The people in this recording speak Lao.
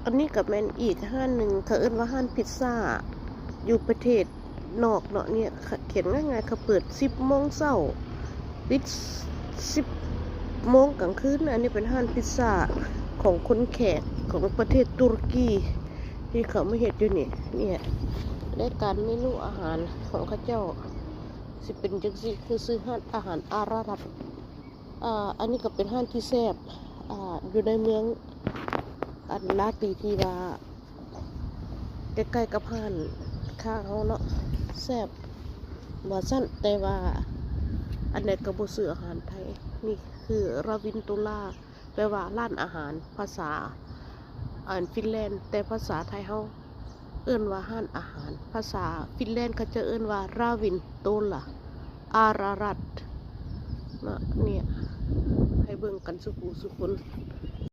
ອັນນີ້ກໍແມ່ນອີກຮ້ານໜຶ່ງ ເຂົາເອີ້ນວ່າຮ້ານພິດຊາ ຢູ່ປະເທດນອກເນາະ. ເນຍ ຂ- ຂຽນງ່າຍໆ ເຂົາເປີດສິບໂມງເຊົ້າ ປິດສິບໂມງກາງຄືນ. ອັນນີ້ເປັນຮ້ານພິດຊາຂອງຄົນແຂກຂອງປະເທດຕຸລະກີ ທີ່ເຂົາມາເຮັດຢູ່ນີ້. ເນຍ ລາຍການເມນູອາຫານຂອງເຂົາເຈົ້າ ຊິເປັນຈັ່ງຊີ້ ຄືຊື່ຮ້ານອາຫານອາຣາຣັດ. ອ່າ ອັນນີ້ກໍເປັນຮ້ານທີ່ແຊບ ອ່າ ຢູ່ໃນເມືອງອັນລາຕີ ທີ່ວ່າໃກ້ໆກັບຮ້ານຄ້າເຮົາເນາະ ແຊບວ່າຊັ້ນ. ແຕ່ວ່າອັນໃດກໍບໍ່ຊື່ອາຫານໄທ. ນີ້ຄືຣາວິນໂຕລາ ແປວ່າຮ້ານອາຫານພາສາອັນຟິນແລນ ແຕ່ພາສາໄທເຮົາ ເອີ້ນວ່າຮ້ານອາຫານ. ພາສາຟິນແລນເຂົາຈະເອີ້ນວ່າຣາວິນໂຕລາ ອາຣາຣັດເນາະ. ເນຍ ໃຫ້ເບິ່ງກັນສູ່ຜູ້ສູ່ຄົນ